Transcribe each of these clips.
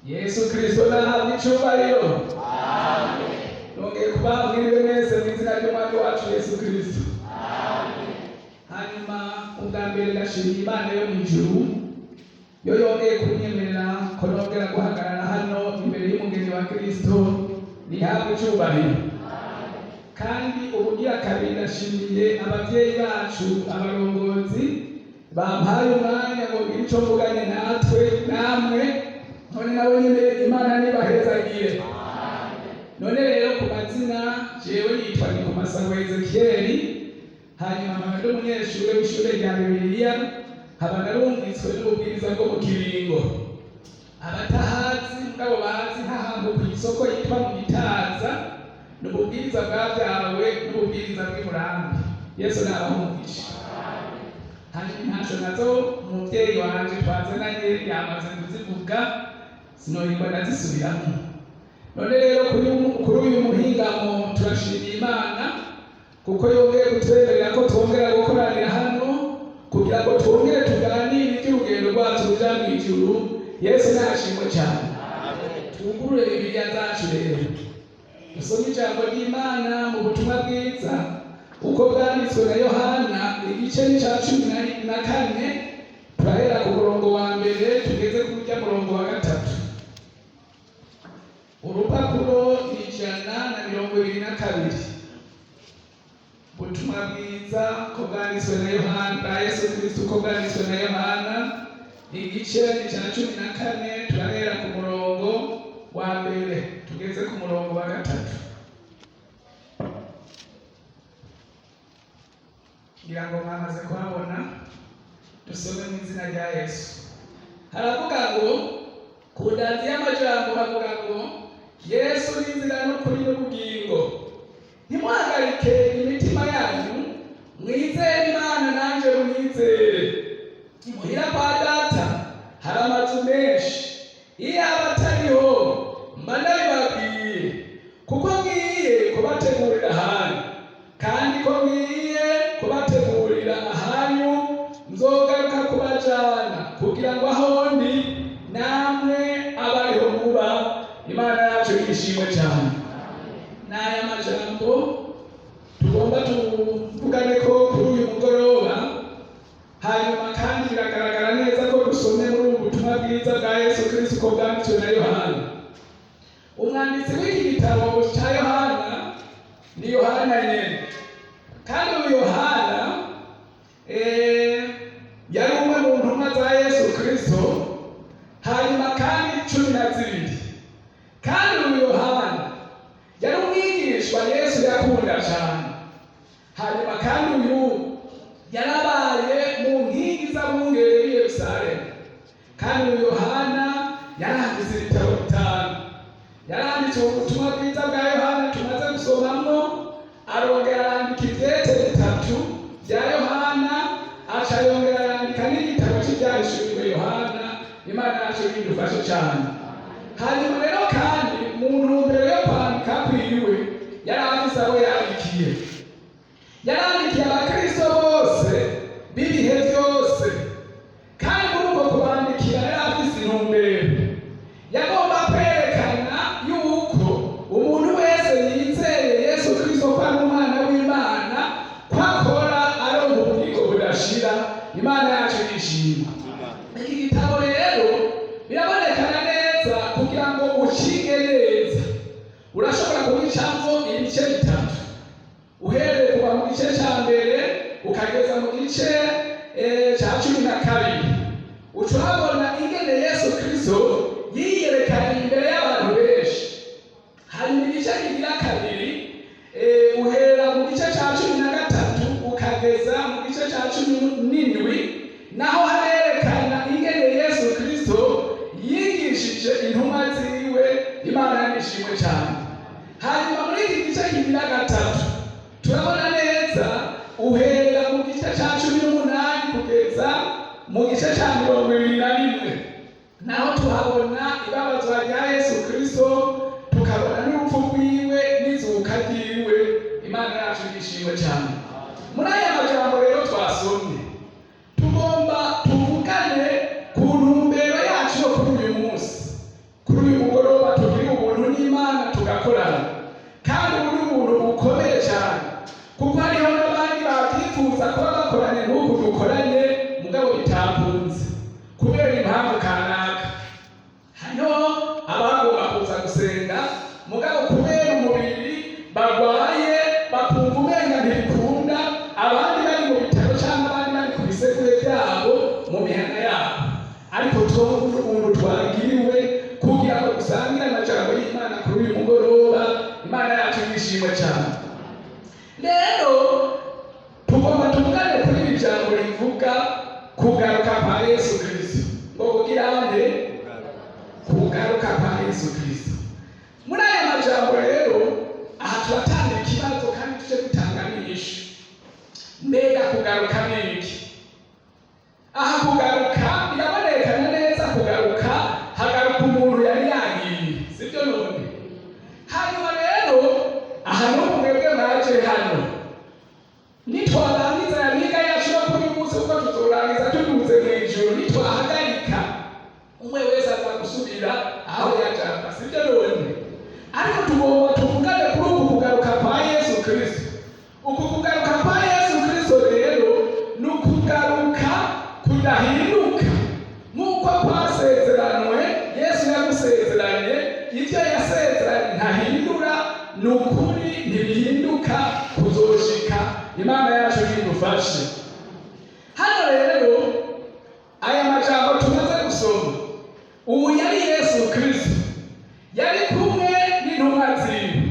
Yesu Kristo nahabwa icubahiro. Nongeye kubaha mwiriwe mwese mu izina ry'Umwami wacu Yesu Kristo. Hanyuma ubwa mbere ndashimira Imana yo mu ijuru yo yongeye kunyemerera ko nongera guhagarara hano imbere y'umugeni wa Kristo, nihabwe icubahiro. Kandi ubugira kabiri ndashimiye abavyeyi bacu, abarongozi bampaye umwanya ngo ngire ico mvuganye natwe namwe. None nabo nyene Imana nibahezagire. None rero ku mazina, jewe nitwa Ndikumasabo Ezekiyeli, hanyuma nkaba ndi umunyeshure w'ishure rya Bibiliya, nkaba narumvitswe n'ububwiriza bwo mu Kibingo. Abatahazi mugabo bazi nk'ahantu kw'isoko yitwa mu Gitaza, ni ububwiriza bwabyawe n'ububwiriza bw'i Murambi. Yesu nabaha. Hanyuma intasho nazo umuvyeyi wanje twazananye yamaze kuzivuga, sinorirwa ndazisubiramo. None rero kuri uyu muhingamo turashimiye Imana kuko yongeye kutwemerera ko twongera gukoranira hano kugira ngo twongere tuganire iby'urugendo rwacu ruja mu ijuru. Yesu nashimwe cyane. Twugurure Bibiliya zacu rero, dusome ijambo ry'Imana mu butumwa bwiza uko bwanditswe na Yohana, igice ni ca 14. Turahera ku murongo wa mbere tugeze ku rujya murongo wa gatatu. Urupapuro ni 122. Ubutumwa bwiza ko bwanditswe na Yohana, bwa Yesu Kristo uko bwanditswe na Yohana, igice ni ca 14. Turahera ku murongo wa mbere tugeze ku murongo wa gatatu. Ngira ngo mwamaze kuhabona. Dusome mu izina rya Yesu. Haravuga ngo, ku ndanzi y'amajambo havuga ngo: "Yesu ni inzira n'ukuri n'ubugingo. Ntimuhagarike imitima yanyu, mwizere Imana, nanjye munyizere. Imuhira kwa Data hari amazu menshi. Iyo aba atariho mba ndabibabwiye, kuko ngiye kubategurira ahanyu. Kandi ko ngiye kubategurira ahanyu, nzogaruka kubajana kugira ngo aho ndi namwe abariho muba." Imana yacu yishimwe cyane. N'aya majambo tugomba tuvugane ko kuri uyu mugoroba. Hanyuma kandi biragaragara neza ko dusomye muri ubu butumwa bwiza bwa Yesu Kristo uko bwanditswe na Yohana. Umwanditsi w'iki gitabo cya Yohana ni Yohana nyene. Kandi uyu Yohana yari umwe mu ntumwa za Yesu Kristo, hanyuma kandi 12. Kandi uyu Yohana yari umwigishwa Yesu yakunda cyane. Hanyuma kandi uyu yarabaye mu nkingi z'abungere b'i Yerusalemu. Kandi uyu Yohana yaranditse ibitabo bitanu. Yaranditse ubutumwa bwiza bwa Yohana tumaze gusomamwo, arongera arandika ivyete bitatu bya Yohana, aca yongera arandika n'igitabo c'Ivyahishuriwe Yohana. Imana yacu idufashe cyane. Hanyuma rero kandi mu ntumbero yo kwandika kwiwe yari afise abo yandikiye. Yarandikiye abakristo bose b'ibihe byose. Kandi muri uko kubandikira yari afise intumbero. Yagomba kwerekana yuko umuntu wese yizeye Yesu Kristo ko ari umwana w'Imana, ko akora aronka ubugingo budashira. Imana yacu yishima. Iki gitabo rero birabonekana neza, kugira ngo ucige neza urashobora kugicamo ibice bitatu. Uhereye kuva mu gice cya mbere ukageza mu gice cya 12, uca uhabona ingene Yesu Kristo yiyerekanye imbere y'abantu benshi. Hanyuma igice kigira kabiri, uhera mu gice cya 13 ukageza mu gice cya 17, naho harerekana ingene Yesu Kristo yigishije intumwa ziwe. Imana nishimwe cyane. Hanyuma muri iki gice kigira gatatu turabona neza, uhera mu gice cya 18 kugeza mu gice cya 21, naho tuhabona ibabazwa rya Yesu Kristo, tukabona n'urupfu rwiwe n'izuka ryiwe. Imana yacu yishimwe cyane. Muri aya majambo rero twasomye, tugomba tuvugane ku ntumbero yacu yo kuri uyu munsi. Kuri Nishimwe cyane. Rero tugomba tuvugane kuri iri jambo rivuga kugaruka kwa Yesu Kristo. Ngo kugira nde? Kugaruka kwa Yesu Kristo. Muri aya majambo rero, aha turatanga ikibazo kandi tuje gutanga n'inyishu. Mbega kugaruka ni iki? Aha kugaruka birabonekana neza, kugaruka hagaruka umuntu yari yagiye, sibyo none? Hanyuma rero aha n'ubu mwebwe mwaje hano, nitwarangiza ya miga yacu yo kuri uyu munsi, kuko tuzorangiza tuduze mu ijuru, nitwahagarika umwe wese aza gusubira aho yajamba, sibyo none? Ariko tugomba tuvugane kuri uku kugaruka kwa Yesu Kristo. Uku kugaruka kwa Yesu Kristo rero ni ukugaruka kudahinduka nk'uko kwasezeranwe. Yesu yagusezeranye, ibyo yasezeranye ntahindura, ni ukuri, ntibihinduka kuzoshika. Imana yacu nidufashe. Hano rero aya majambo tumaze gusoma, ubu yari Yesu Kristo, yari kumwe n'intumwa ziwe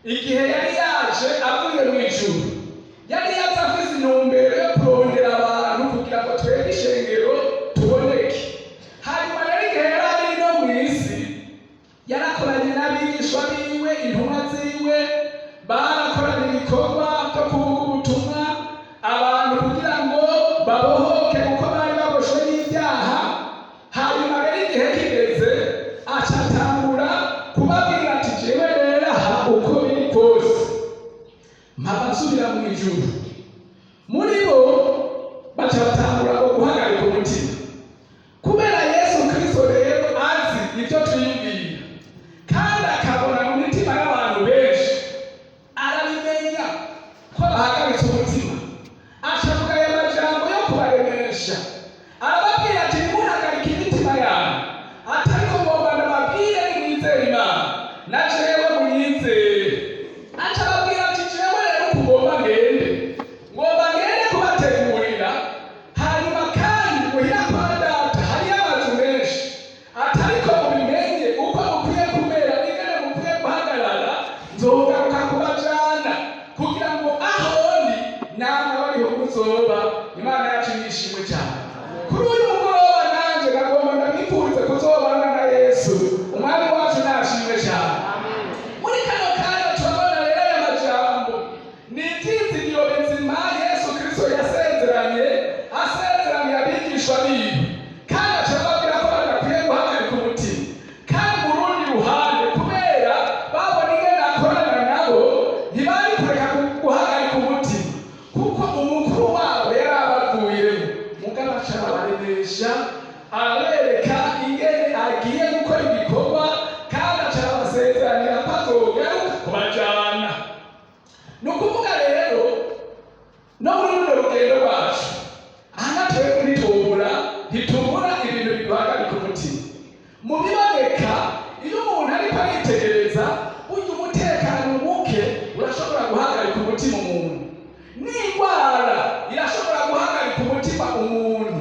igihe yari yaje avuye mu ijuru. Yari yaje afise intumbero yo kurondera abantu kugira ngo twebwe ishengero tuboneke. Hanyuma rero igihe yari ari no mu isi, yarakoranye n'abigishwa biwe, intumwa ziwe, barakoranye ibikorwa byo kuvuga ubutumwa abantu kugira ngo babohoke, kuko bari baboshwe n'ibyaha. Hanyuma rero igihe kigeze acatangura kubabwira ati: "Jewe rero aha uko biri kose mpava nsubira mu ijuru." Muri bo baca batangura ngo guhagarika umutima. Kubera Yesu Kristo rero azi ibyo twiyumvira kandi akabona mu mitima y'abantu benshi, arabimenya ko bahagaritse umutima, acavuga aya majambo yo kubaremesha. Arababwira ati: "Ntimuhagarike imitima yanyu, atariko ngomba ndababwire, nimwizere Imana, na jewe munyizere." Aca ababwira ati: "Jewe rero kugomba ngende, ngomba ngende kubategurira. Hanyuma kandi muhira kwa Data hariyo amazu menshi, atariko mubimenye uko mukwiye kumera n'ingene mukwiye guhagarara. Nzogaruka kubajana kugira ngo aho ndi namwe bariho muzoba." Imana yacu yishimwe cyane. Kuri uyu mugoroba nanjye nagomba ndabifurize kuzobana na Yesu. Umwami wacu nashimwe cyane. Muri kano kanya turabona rero aya majambo ni ibyizigiro bizima Yesu Kristo yasezeranye, asezeraniye abigishwa biwe, kandi aca ababwira ko badakwiye guhagarika umutima. Kandi mu rundi ruhande, kubera babona ingene akorana nabo, ntibari kureka guhagarika umutima, kuko umukuru wabo yari abavuyemo. Mugabo aca arabaremesha, arabereka ingene agiye gukora ibikorwa, kandi aca arabasezeranira ko azogaruka kubajana. Ni ukuvuga rero no muri runo rugendo rwacu aha, twebwe ntitubura ibintu biduhagarika umutima. Mu biboneka, iyo umuntu ariko aritegereza, burya umutekano muke urashobora guhagarika umutima umuntu, n'indwara irashobora guhagarika umutima umuntu,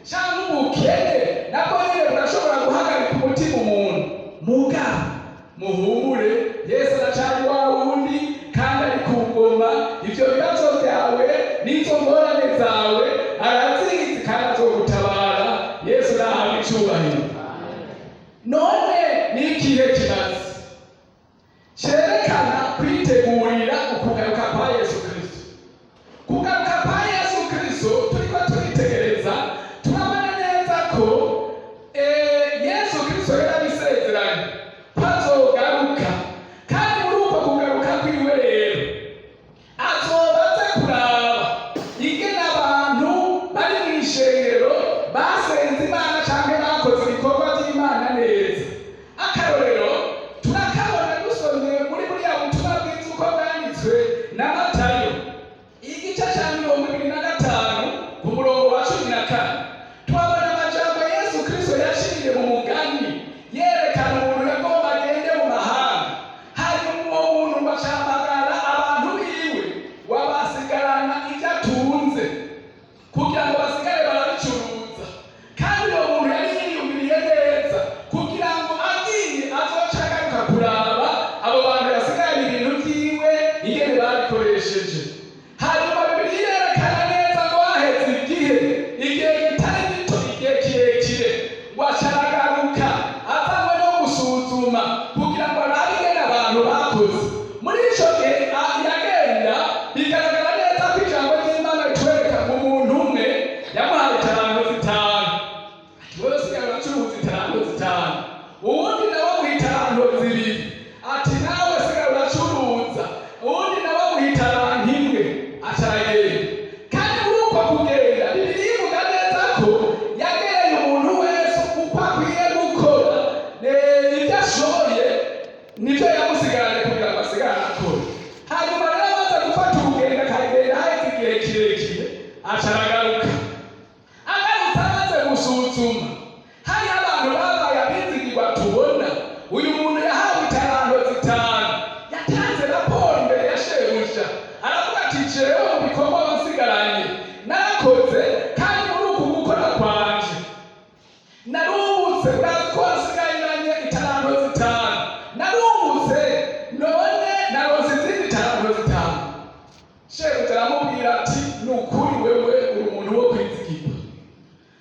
cyangwa ubukene nabwo nyine burashobora guhagarika umutima umuntu. Mugabo muhumure, Yesu aracari wa wundi kandi ari ku ngoma. Ibyo bibazo byawe n'izo ngorane zawe arazizi kandi azogutabara. Yesu nahabwa icubahiro. None ni ikihe kimaze cyerekana kwitegurira ukugaruka kwa Yesu Kristo? Kugaruka kwa Yesu Kristo, turiko turitegereza, turabona neza ko Yesu Kristo yarabisezeranye ko azogaruka. Kandi muri uko kugaruka kwiwe rero, azoba aze kuraba ingene abantu bari mu ishengero basenze Imana canke bakoze ibikorwa by'Imana neza. Akarorero, turabona neza ko kugira ngo arabe ingene abantu bakoze. Muri ico gihe yagenda, bigaragara neza ko ijambo ry'Imana ritwereka umuntu umwe yamuhaye italanto 5, ati: "Wewe sigara uracuruza italanto 5." Uwundi nawe amuha italanto 2, ati: "Nawe sigara uracuruza." Uwundi nawe amuha italanto 1, aca aragenda. Kandi muri uko kugenda, Bibiliya ivuga neza ko yagereye umuntu wese uko akwiye gukora. Ibyo ashoboye nibyo yamusigaranye kugira ngo asigare akora. Hanyuma rero amaze gufata urugendo, akagenda haheze igihe kirekire, aca aragaruka. Agarutse, amaze gusuzuma, hariho abantu babaye abizigirwa. Tubona uyu muntu yahawe italanto 5, yatanze raporo imbere ya shebuja, aravuga ati: "Jewe mu bikorwa wasigaranye narakoze, kandi muri uku gukora kwanje narungutse. Urazi ko wasigaranye italanto 5, narungutse, none naronse izindi talanto 5." Shebuja aramubwira ati: "Ni ukuri, wewe uri umuntu wo kwizigirwa.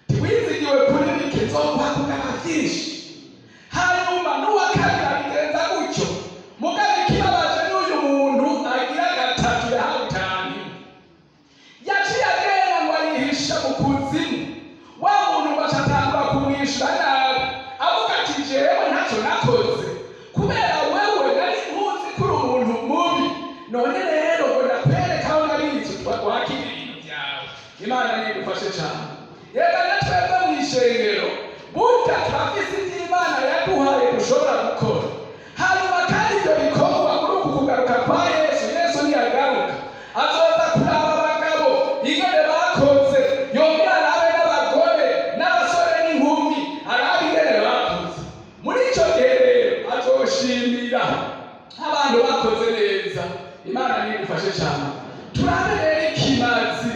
Ntiwizigiwe kuri bike, nzoguha kugaba byinshi." Hanyuma n'uwa kabiri abigenza gutyo. Mugabo ikibabaje n'uyu muntu agira gatatu yahawe italanto 1, yaciye agenda ngo ayihisha mu kuzimu. Wa muntu ngo aca atangura kumwishyura nabi, avuga ati: "Jewe ntacyo nakoze, kubera wewe nari nkuzi ko uri umuntu mubi. None rero ngo ndakwereka aho nabitse, wakira ibintu byawe." Imana nidufashe cyane. Yega na twebwe mu ishengero burya turafise ibyo Imana yaduhaye dushobora gukora. Hanyuma kandi ibyo bikorwa muri uku kugaruka kwa Yesu, Yesu ntiyagaruka, azoza kuraba abagabo ingene bakoze, yongera arabe n'abagore n'abasore n'inkumi, arabe ingene bakoze. Muri icyo gihe rero azoshimira abantu bakoze neza. Imana nidufashe cyane. Turabe rero ikimazi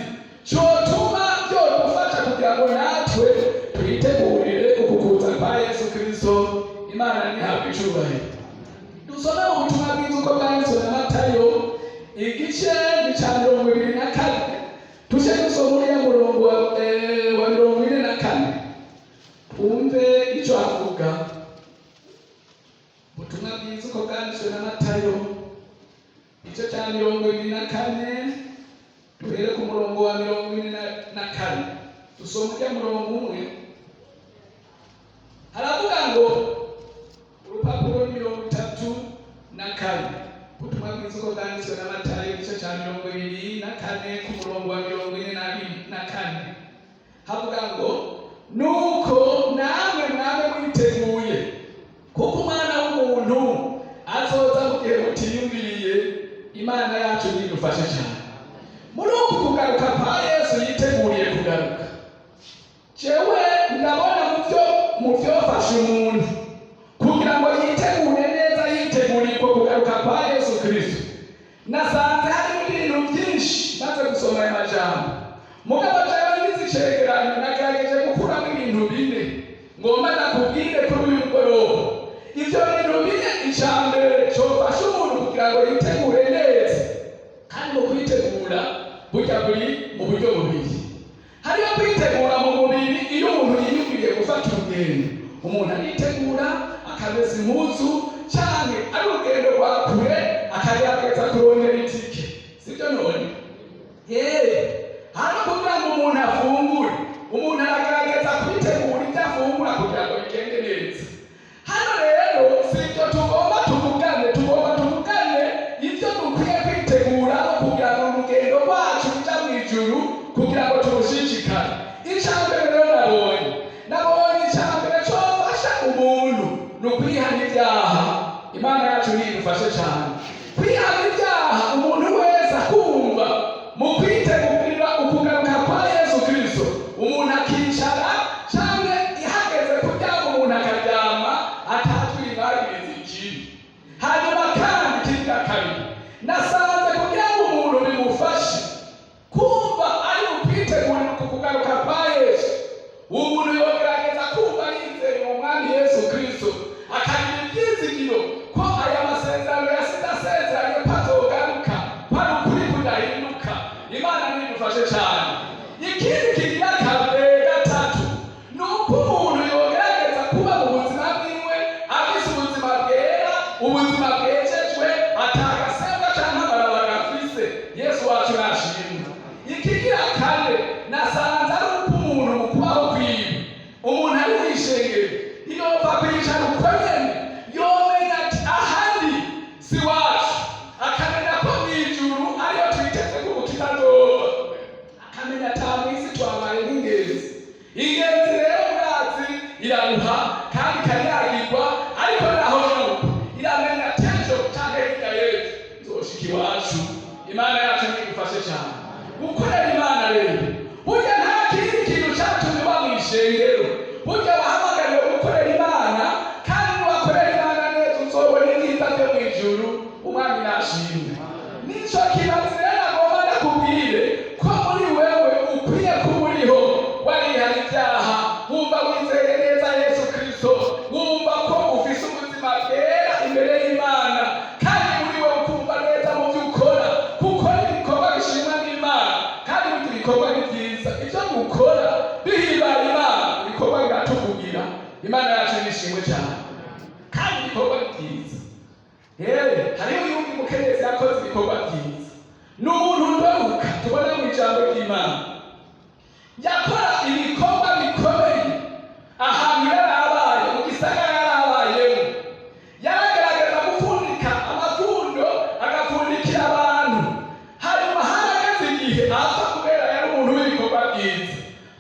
cyotuma byodufasha kugira ngo natwe twitegurire uku kuza kwa Yesu Kristo. Imana ntihabwe icubahiro. Dusome mu butumwa bwiza uko bwanditswe na Matayo, igice ni ca 24. Tuje dusoma uriya murongo wa 44, twumve ico avuga. Ubutumwa bwiza uko bwanditswe na Matayo, igice ca 24, duhere ku murongo wa 44, dusoma urya murongo umwe. Haravuga ngo, urupapuro ni 34, ubutumwa bwiza uko bwanditswe na Matayo, igice ca 24, ku murongo wa 44, havuga ngo: "Nuko namwe mwabe mwiteguye, kuko Umwana w'umuntu azoza mu gihe mutiyumviriye." Imana yacu nidufashe cyane. Muri uku kugaruka kwa Yesu, yiteguriye kugaruka, jewe ndabona mu byofasha umuntu kugira ngo yitegure neza, yiteguriye uko kugaruka kwa Yesu Kristo, nasanze harimo ibintu byinshi maze gusoma aya majambo. Mugabo jewe ngize icegeranyo, nagerageje gukuramo ibintu bine ngomba ndakubwire kuri uyu mugoroba. Ibyo bintu bine, icya mbere cofasha umuntu kugira ngo yitegure neza, kandi mu kwitegura burya buri mu buryo bubiri: hariho kwitegura mu mubiri. Iyo umuntu yiyumviriye gufata urugendo, umuntu aritegura, akamesa impuzu, canke ari urugendo rwa kure, akagerageza kurondera itike, sibyo none? Yeee, hano kugira ngo umuntu afungure, umuntu aragerageza kwitegura ibyo afungura kugira ngo bigende neza. Hano rero si ibyo tugomba tuvugane. Tugomba tuvugane ibyo dukwiye kwitegura kugira ngo urugendo rwacu ruja mu ijuru, kugira ngo turushishikare. Icya mbere rero nabonye icya mbere cofasha umuntu ni ukwihana ibyaha. Imana yacu nidufashe cyane. Kwihana ibyaha, umuntu wese akumva mu kwitegurira ukugaruka kwa Yesu Kristo, umuntu akicara cyangwa ihageze kuryama, umuntu akaryama atatwimagiriza ikibi. Hanyuma kandi ikigira kabiri, nasanze kugira ngo umuntu bimufashe kumva ari mu kwitegurira uku kugaruka kwa Yesu, umuntu yogerageza kumva yizeye mu Mwami Yesu Kristo, akagira ibyizigiro ko aya masezerano yasize asezeranye ko azogaruka, ko ari ukuri kudahinduka. Ubuzima bwejejwe, atagasemwa canke amabarabara gafise. Yesu wacu nashimwe. Ikigira kane nasanze ari uko umuntu mu kubaho kwiwe, umuntu ari mw'ishengero, ntiyopfa kwicara uko nyene. Yomenya ati ahandi si wacu, akamenya ko mw'ijuru ariyo twiteze ko umukiza azoba, akamenya ata mw'isi twabaye nk'ingenzi. Ingenzi rero murazi iraruha kandi ikanyagirwa, ariko naho nuko iramenya ati ejo canke hirya y'ejo nzoshika iwacu. Imana yacu nigufashe cyane gukorera Imana. Rero burya nta kindi kintu catumye uba mw'ishengero, burya wahamagariwe gukorera Imana, kandi niwakorera Imana neza uzobona ibyiza byo mw'ijuru. Umwami nashimwe. Nico kibazo rero agomba ndakubwire ko muri wewe ukwiye kuba uriho warihana ibyaha, wumva wizeye neza Yesu Kristo, wumva ko ufise ubuzima bwera imbere y'Imana, kandi muri wewe ukumva neza mu byo ukora, kuko ibikorwa bishimwa n'Imana. Kandi burya ibikorwa ni byiza, ibyo dukora bihimbara Imana, ibikorwa biratuvugira. Imana yacu nishimwe cyane. Kandi ibikorwa ni byiza. Yewe, hariho uyundi mukenyezi yakoze ibikorwa byiza, ni umuntu ndoruka tubona mu ijambo ry'Imana. Yakora ibikorwa bikomeye ahantu yari abaye, mu gisagara yari abayemo. Yaragerageza gupfundika amapfundo, agapfundikira abantu. Hanyuma harageze igihe apfa. Kubera yari umuntu w'ibikorwa byiza,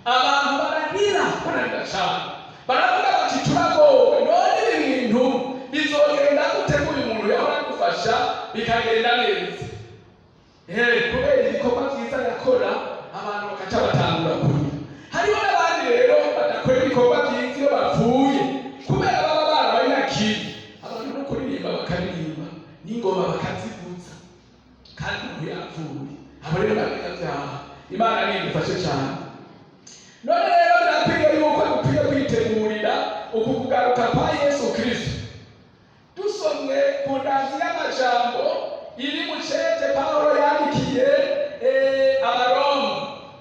abantu bararira, bararira cyane, baravuga bati: "Turagowe! None ibi bintu bizogenda gute ko uyu muntu yahora agufasha bikagenda neza?" Kubera ibikorwa byiza yakora, abantu bakaca batangura kurira. Hariho n'abandi rero badakora ibikorwa byiza, iyo bapfuye, kubera baba barabayakiriye, abantu no kuririmba bakaririmba, n'ingoma bakazivuza, kandi umuntu yapfuye. Abo rero n'abanyabyaha. Imana nidufashe cyane. None rero birakwiye yuko dukwiye kwitegurira uku kugaruka kwa Yesu Kristo. Dusomye ku ndanzi y'amajambo iri mu cete Pawulo yandikiye Abaroma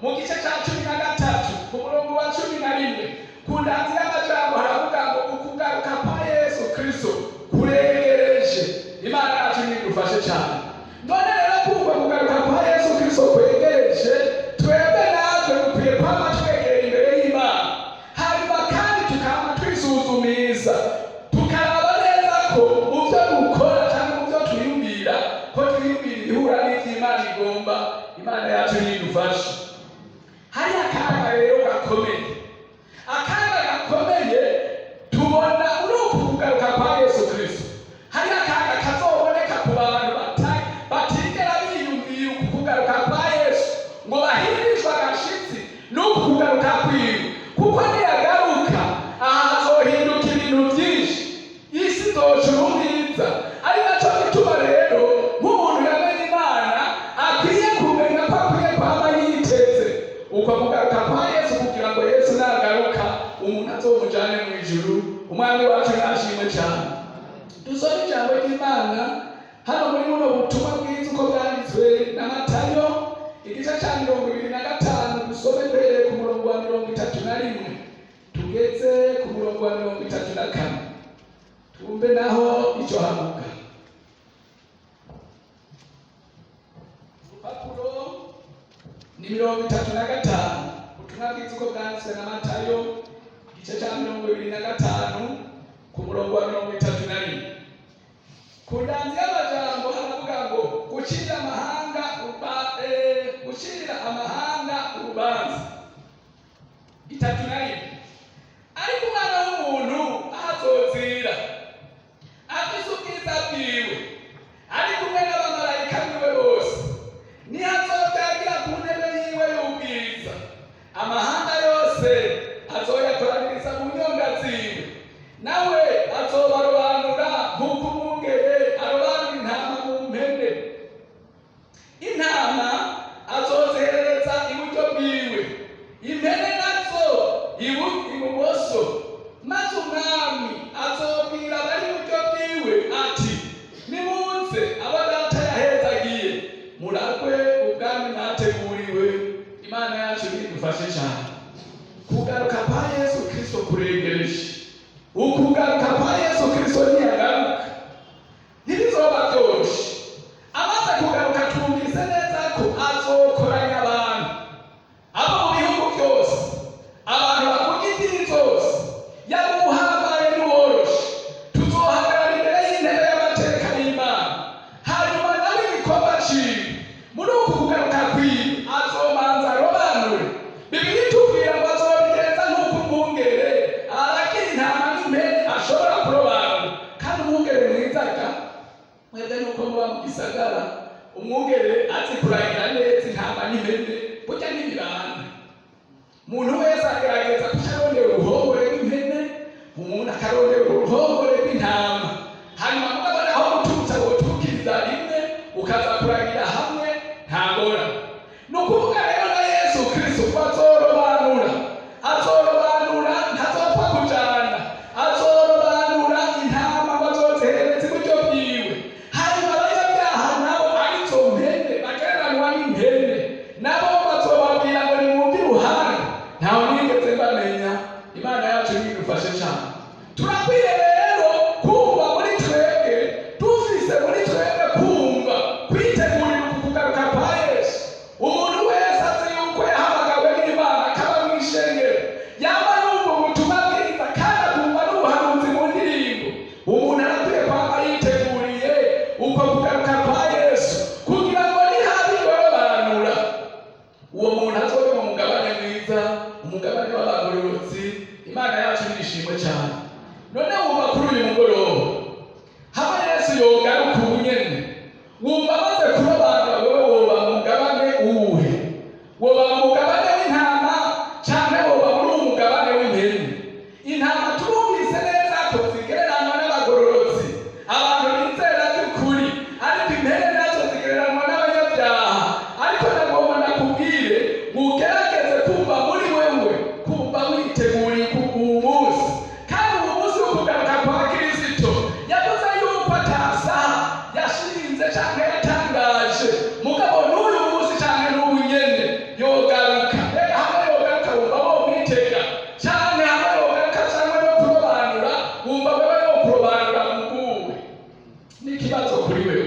mu gice cya 13 ku murongo wa 11, ku ndanzi y'amajambo haravuga ngo ukugaruka kwa Yesu Kristo kuregereje. Imana yacu nidufashe cyane. None rero kumva kugaruka kwa Yesu Kristo kwegereje, twebwe natwe dukwiye kwama twegera imbere y'Imana, hanyuma kandi tukama twisuzumiza, tukaraba neza ko mu byo dukora cyangwa mu byo twiyumvira, ko twiyumvira ibihura n'iby'Imana igomba. Imana yacu nidufashe. Hari akaga rero gakomeye, akaga gakomeye tubona muri uku kugaruka kwa Yesu Kristo. Hari akaga kazoboneka ku bantu batigera biyumvira uku kugaruka kwa Yesu, ngo bahindishwe agashitsi n'uku kugaruka kwiwe, kuko niyagaruka aha hazohinduka ibintu byinshi, isi izoca ubwiza. Ari nacyo gituma rero nk'umuntu yamenye Imana akwiye kumenya ko akwiye kwama yiteze uko kugaruka kwa Yesu, kugira ngo Yesu nagaruka umuntu azomujane mu ijuru. Umwami wacu nashimwe cyane. Dusome ijambo ry'Imana hano muri buno butumwa bwiza uko bwanditswe na Matayo, igice cya 25. Dusome duhereye ku murongo wa 31 tugeze ku murongo wa 34, twumve naho icyo havuga. Urupapuro ni 35. Ubutumwa bwiza uko bwanditswe na Matayo, igice cya 25 ku murongo wa 31. Ku ndanzi y'amajambo haravuga ngo gucira amahanga urubanza. 31: Ariko Umwana w'umuntu ahazozira afise ubwiza bwiwe, ari kumwe n'abamarayika biwe bose, niho azovyagira ku ntebe yiwe y'ubwiza. Amahanga yose azoyakoraniriza mu nyonga ziwe, nawe azobarobanura nk'uko umwungere arobanura intama mu mpene. Intama azoziherereza iburyo bwiwe. Umwungere mwiza ga mwebwe nuko muba mu gisagara, umwungere azi kuragira neza intama n'impene, burya ntibibana. Umuntu wese agerageza kuca arondera uruhongore rw'impene, umuntu akarondera uruhongore rw'intama. Hanyuma mugabo naho guturutsa woturukiriza rimwe ukaza kuragira hamwe, nta ngorane. Ni ukuvuga rero na Yesu Kristo ko azorobanura, azorobanura, ntazopfa kujana, azorobanura intama ngo azozihereza iburyo bwiwe. Hanyuma abanyabyaha nabo, arizo mpene bagereranwa n'impene, nabo bazobabwira ngo: "Nimwumve iruhande, ntawe nigeze mbamenya." Imana yacu nidufashe cyane. Turakwiye rero kumva muri twebwe, dufise muri twebwe kumva kwitegurira uku kugaruka kwa Yesu. Umuntu wese azi yuko yahamagawe n'Imana, akaba mu ishengero, yaba yumva ubutumwa bwiza kandi akumva n'ubuhanuzi mu ndirimbo, umuntu arakwiye kwama yiteguriye uko kugaruka kwa Yesu, kugira ngo nihaba igorobanura, uwo muntu azobe mu mugabane mwiza, umugabane w'abagororotsi. Imana yacu nishimwe cyane. None wumva kuri uyu mugoroba, hamwe Yesu yogaruka ubu nyene, wumva amaze kurobanura wewe, woba mu mugabane uwuhe? Woba mu mugabane w'intama canke woba muri uwo mugabane w'impene? Intama turumvise neza ko zigereranwa n'abagororotsi, abantu bizera by'ukuri, ariko impene nazo zigereranwa n'abanyabyaha. Ariko ndagomba ndakubwire, ugerageze kumva muri wewe, kumva witeguriye uwu munsi. Kandi uwo munsi wo kugaruka kwa Kristo, yavuze yuko atasaha yashinze canke yatangaje, mugabo n'uyu munsi canke n'ubu nyene yogaruka. Reka, hamwe yogaruka, wumva womwitega? Canke hamwe yogaruka canke no kurobanura, wumva wewe yokurobanura muguwe? N'ikibazo kuri wewe,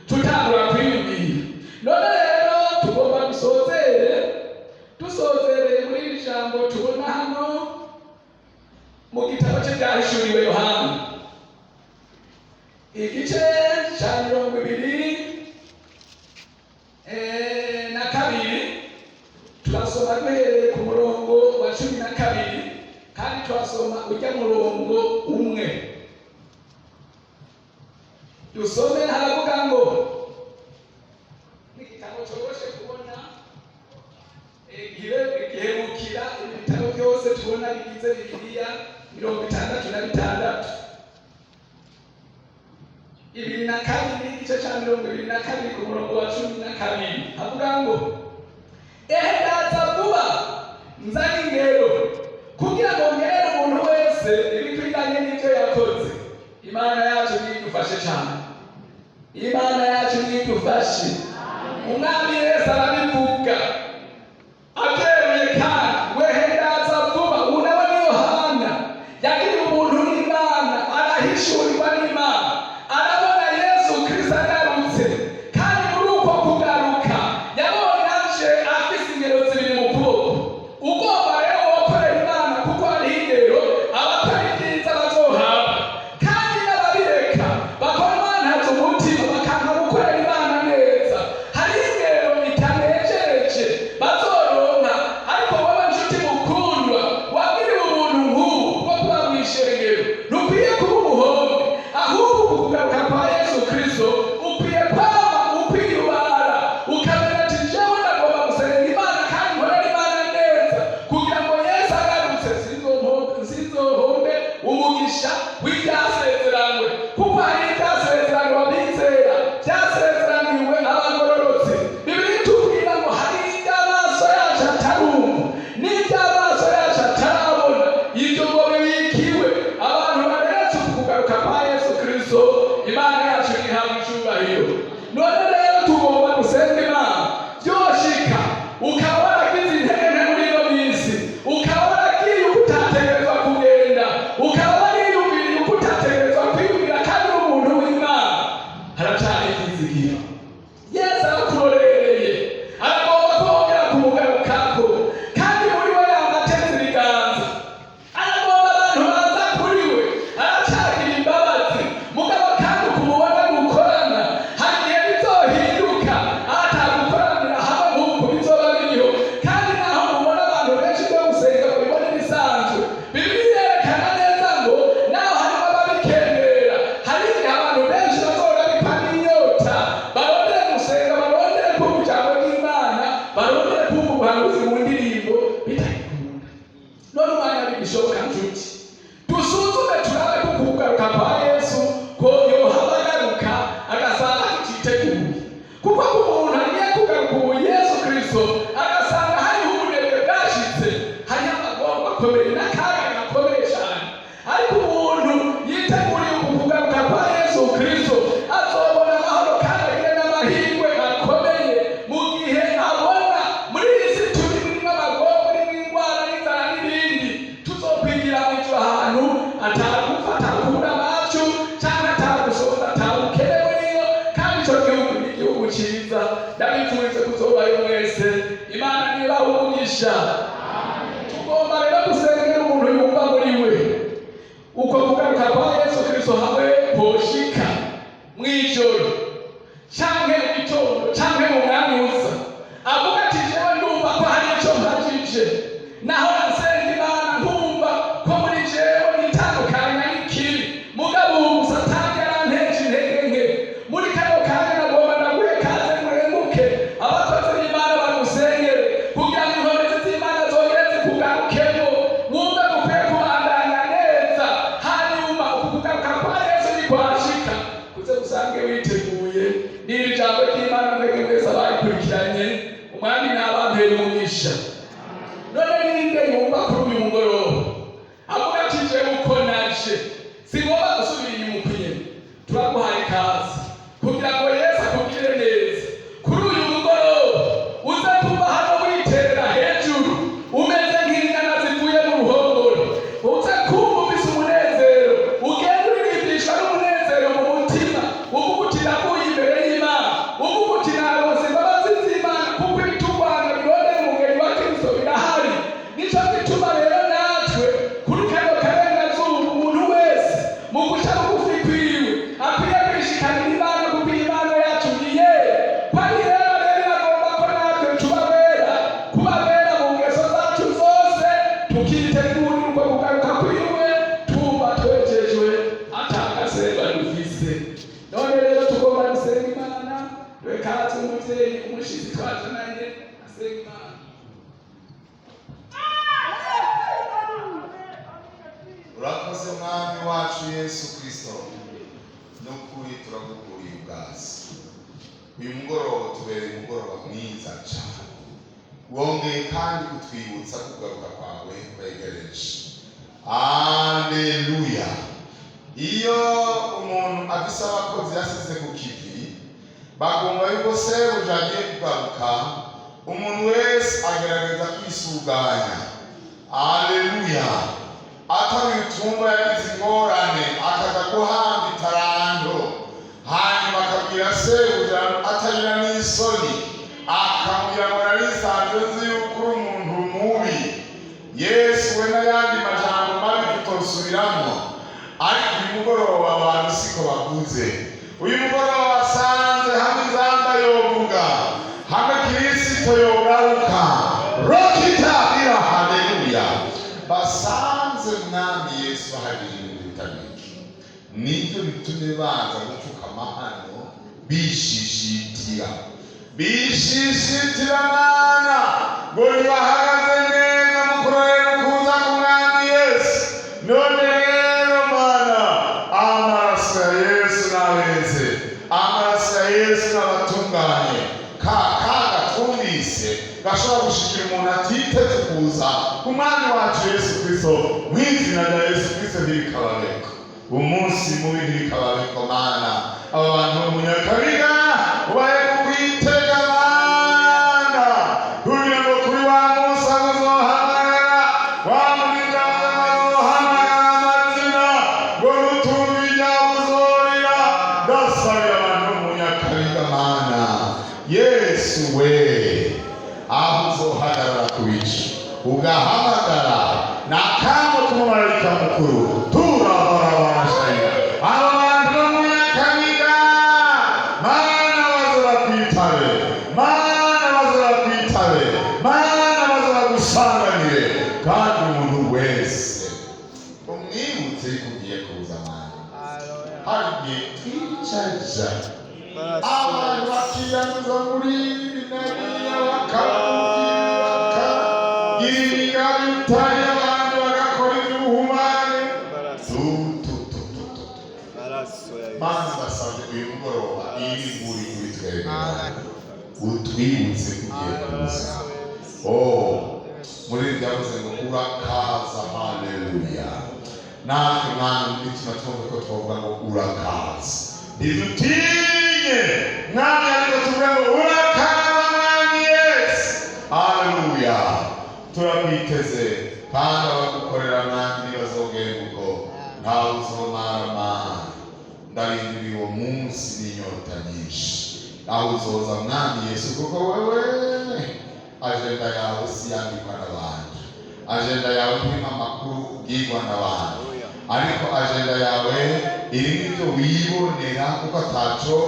tutangura kwiyumvira. None rero tugomba dusozere, dusozereye muri iri jambo tubona hano mu gitabo cy'ibyahishuriwe Yohana, igice cya 22. Turasoma duhereye ku murongo wa 12, kandi turasoma ujya murongo umwe. Dusome, haravuga ngo, n'igitabo cyoroshe kubona, giherukira ibi bitabo byose tubona bigize Bibiliya 66. 22, igice cya 22, ku murongo wa 12, havuga ngo: "Ehe, ndaza vuba, nzanye ingero kugira ngo ngerere umuntu wese ibikwiranye n'ibyo yakoze." Imana yacu nidufashe cyane, Imana yacu nidufashe. Umwami Yesu arabivuga abyemeye kandi: "Wehe, ndaza vuba." Ubu nawe ni Yohana, yagiriwe ubuntu n'Imana, arahishurirwa n'Imana, arabona Yesu Kristo agarutse. Kandi muri uko kugaruka yabonye aje afise ingero zibiri mu kuboko. Ugomba rero wokorera Imana, kuko hariho ingero abakora ibyiza bazohabwa, kandi n'ababireka bakora bantaza umutima, bakanka gukorera Imana neza, hariho ingero itanejeje bazoronka. Ariko wowe nshuti mukundwa, wagiriwe ubuntu nk'ubu bwo kuba mu ishengero, ntukwiye kuba umuhombe. Ahubwo uku kugaruka kwa Yesu Kristo ukwiye kwama ukwiyubara, ukamenya ati: "Jewe ndagomba gusenga Imana kandi nkorera Imana neza, kugira ngo Yesu agarutse sinzohombe umugisha w'ibyasezeranywe." Kuko hari ibyasezeranywe abizera, byasezeraniwe abagororotse. Bibiliya itubwira ngo hari iby'amaso yacu atarumva n'iby'amaso yacu atarabona, ibyo ngo bibikiwe abantu baberetse uku kugaruka kwa Yesu Kristo. Imana yacu ihabwa icubahiro. None rero tugomba gusenga Imana. Byoshika ukaba waragize intege nke muri ino minsi, ukaba waragiye uko utategerezwa kugenda, ukaba wariyumviriye uko utategerezwa kwiyumvira, kandi uri umuntu w'Imana, haracari ibyizigiro. Yesu arakurorereye, aragomba kongera kumugarukako, kandi muri we yamateze ibiganza, aragomba abantu baza kuri we, aracagira imbabazi. Mugabo kandi ukumubwira umugisha. Tugomba rero gusengera umuntu yumva muri we uko kugaruka kwa Yesu Kristo hamwe koshika mw'ijoro canke mu gitondo canke mu mwanya uza, avuga ati: "Jewe ndumva ko hari ico mpajije, naho nasenga Imana nkumva ko muri jewe nitandukanya n'ikibi, mugabo ubu Satani yaranteje intege nke. Muri kano kanya nagomba ndaguhe kaze murenguke, abakozi b'Imana bagusengere kugira ngo inkomezi z'Imana zongere zikugarukemo, wumve gukwiye kubandanya neza. Hanyuma uku kugaruka kwa Yesu nikwashika, kuze usange witeguye." N'iri jambo ry'Imana, mwebwe mwese abayikurikiranye, Umwami n'abampera umugisha. None ninde yumva kuri uyu mugoroba avuga ati: "Jewe uko naje singomba gusubira inyuma ukwiye"? Turaguhaye ikaze kugira ngo Yesu akugirire neza kuri uyu mugoroba, uze kuva hano witerera hejuru umeze nk'inyana zivuye mu ruhongore, uze kumva ufise umunezero, ugenda uririmbishwa n'umunezero mu mutima, uvuga uti: "Ndavuye imbere y'Imana", uvuga uti: "Naronse imbabazi z'Imana", kuko ibitugwanya birondera umugeni wa Kristo birahari. Nico gituma rero natwe kuri kano karengazuba, umuntu wese mu guca bugufi kwiwe akwiye kwishikanira Imana, kuko Imana yacu ni yera. Ko ari rero iragomba ko natwe tuba bera, kuba bera mu ngeso zacu zose, tukitegurira uko kugaruka kwiwe tumva twejejwe, atakasemba dufise. None rero tugomba gusenga Imana. Rekaze umuvyeyi umushitsi twajananye asenga Imana. Urakoze, Mwami wacu Yesu Kristo. N'ukuri turagukuriye ubwasi. Uyu mugoroba tubereye umugoroba mwiza cyane, wongeye kandi kutwibutsa kugaruka kwawe kwegereje. Aleluya! Iyo umuntu afise abakozi yasize ku kivi, bagomba yuko sebuja agiye kugaruka, umuntu wese agerageza kwisuganya. Aleluya! Atari utumba yagize ingorane, akaza guhamba itaranto, hanyuma akabwira sebuja atagira n'isoni, akamubwira ngo: "Narisanzwe nzi yuko uri umuntu mubi." Yesu we, n'ayandi majambo mabi tutosubiramo. Ariko uyu mugoroba abantu siko bavuze. Uyu mugoroba basanze hamwe inzamba yovuga, hamwe Kirisito yogaruka, rokita ira. Haleluya! Basanze Mwami Yesu ahagije ibintu bitari bike, nibyo bitumye baza gupfukama hano bishishitira, bishishitira Mana, ngo ntibahagaze neza mu kurorera ukuza k'Umwami Yesu. None rero Mana, amaraso ya Yesu n'abeze, amaraso ya Yesu n'abatunganye. Ka kaga twumvise gashobora gushikira umuntu atiteze kuza k'Umwami wacu Yesu Kristo, mu izina rya Yesu Kristo ntibikababeko. Umunsi mubi ntibikababeko. Mana, aba bantu bo mu Nyakabiga ubaye kukwitega, Mana, kugira ngo kuri wa munsi abazohamagara wa muryango, bazohamagara amazina, ngo nutumva iryabo uzorira. Ndasabira abantu bo mu Nyakabiga, Mana Yesu we, aho uzohagarara ku bicu ugahamagara nakamo k'umumarayika mukuru, turabarabashaya aba bantu bo mu Nyakabiga. Mana, bazoba kwitabe. Mana, bazoba kwitabe. Mana, bazoba gusanganire. Kandi umuntu wese umwibutse yuko ugiye kuza. Mana, hari igihe twicaja abantu bakiyanduza muri ibi na biriya, bakagira ibitari, abantu bagakora iby'ubuhumane. Tu tu tu tu tu. Mana, ndasabye uyu mugoroba iri nguri kuri twebwe, utwibutse kugiye kuza. Oh, muri iri ryavuze ngo urakaza. Haleluya! Natwe, Mwana, mu mitima twumve ko twavuga ngo urakaza. Ntidutinye, Mwami, ariko tuvuge ngo urakaza, Mwami Yesu. Haleluya! Turakwiteze, kandi abagukorera, Mwami, ntibazogenda uko, ntawe uzomaramara. Ndarindiriye uwo munsi n'inyota nyinshi, aho uzoza, Mwami Yesu, kuko wewe Agenda yawe si yandikwa n'abantu, agenda yawe ntirimo amakuru ubwirwa n'abantu, ariko agenda yawe irimo ibyo wibonera, kuko ataco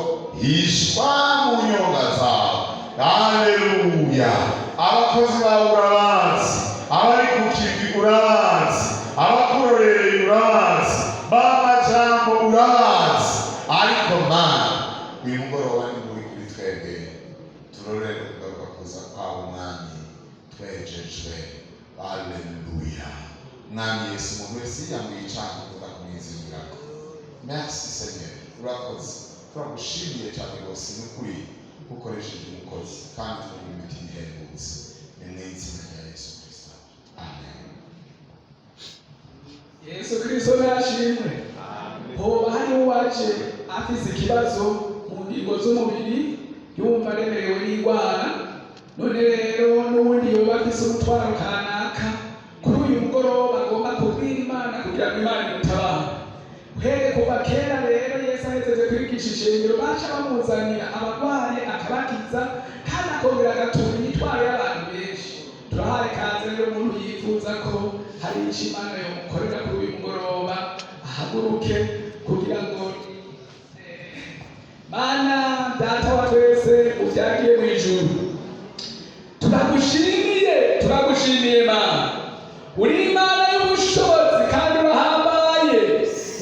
hishwa mu nyonga zawe. Haleluya! Abakozi bawe urabazi, abari ku kivi urabazi, abakurorereye urabazi, b'amajambo urabazi. Ariko Mana, uyu mugoroba ni muri kuri twebwe, turorere kugaruka kuza kwawe, Mwami, twejejwe. Haleluya! Mwami Yesu, umuntu wese yiyambuye icyaha ukunda kumwizingirako. Merci Seigneur, urakoze, turagushimiye cyane rwose. Ni ukuri ukoresheje umukozi kandi tugira imitima ihembutse. Ni mu izina rya Yesu Kristo, amen. Yesu Kristo nashimwe. Hoba hariho uwaje afise ikibazo mu ngingo z'umubiri, yumva aremerewe n'indwara? None rero n'ubundi yoba afise umutwaro kanaka kuri uyu mugoroba agomba kubwira Imana kugira ngo Imana imutabare. Uhereye kuva kera rero, Yesu ahejeje kwigisha ishengero, baca bamuzanira abarwaye akabakiza, kandi akongera agatura imitwaro y'abantu benshi. Turahaye kaze rero umuntu yifuza ko hari icyo Imana yomukorera kuri uyu mugoroba, ahaguruke kugira ngo Mana Data wa twese uvyagiye mu ijuru, turagushimiye, turagushimiye Mana. Uri Imana y'ubushobozi kandi urahambaye,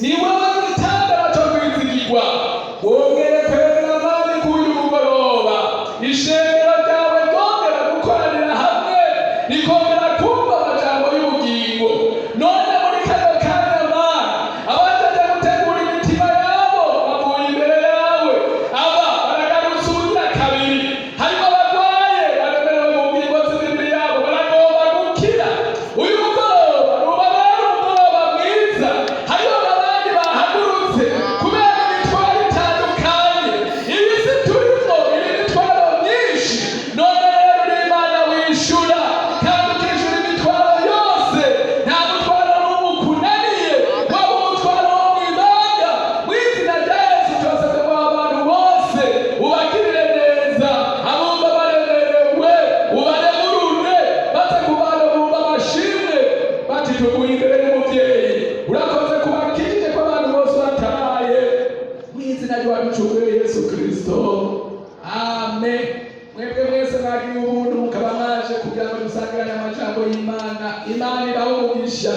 ni wowe gitandara cyo kwizigirwa. Wongere kwemera Mwami k'uyu mugoroba ishengero ryawe ryongera gukoranira hamwe, rikongera kumva amajambo y'ubugingo. None muri kano kanya Mana, abajaja gutegura imitima yabo bavuye imbere yawe, aba baragarutse ubugira kabiri. Harimo abarwaye baremerewe mu ngingo z'imibiri yabo, baragomba gukira. Uyu mugoroba ubabere umugoroba mwiza. Hariho n'abandi bahagurutse kubera imitwaro itandukanye. Iyi si turimo iri imitwaro myinshi. None rero uri Imana wishura kandi ukishura imitwaro yose. Nta mutwaro n'umwe ukunaniye, waba umutwaro wo mu ibanga. Mu izina rya Yesu turasabye ngo abantu bose ubagirire neza. Abumva baremerewe ubaremurure, baze kubana bumva amashimwe bati: "Tuguye imbere y'umubyeyi." Urakoze kubakijije ko abantu bose batabaye, mu izina ry'uwaducunguye Yesu Kristo, amen. Mwebwe mwese mwagiriye ubuntu mukaba mwaje kugira ngo dusangirane amajambo y'Imana, Imana ibahe umugisha.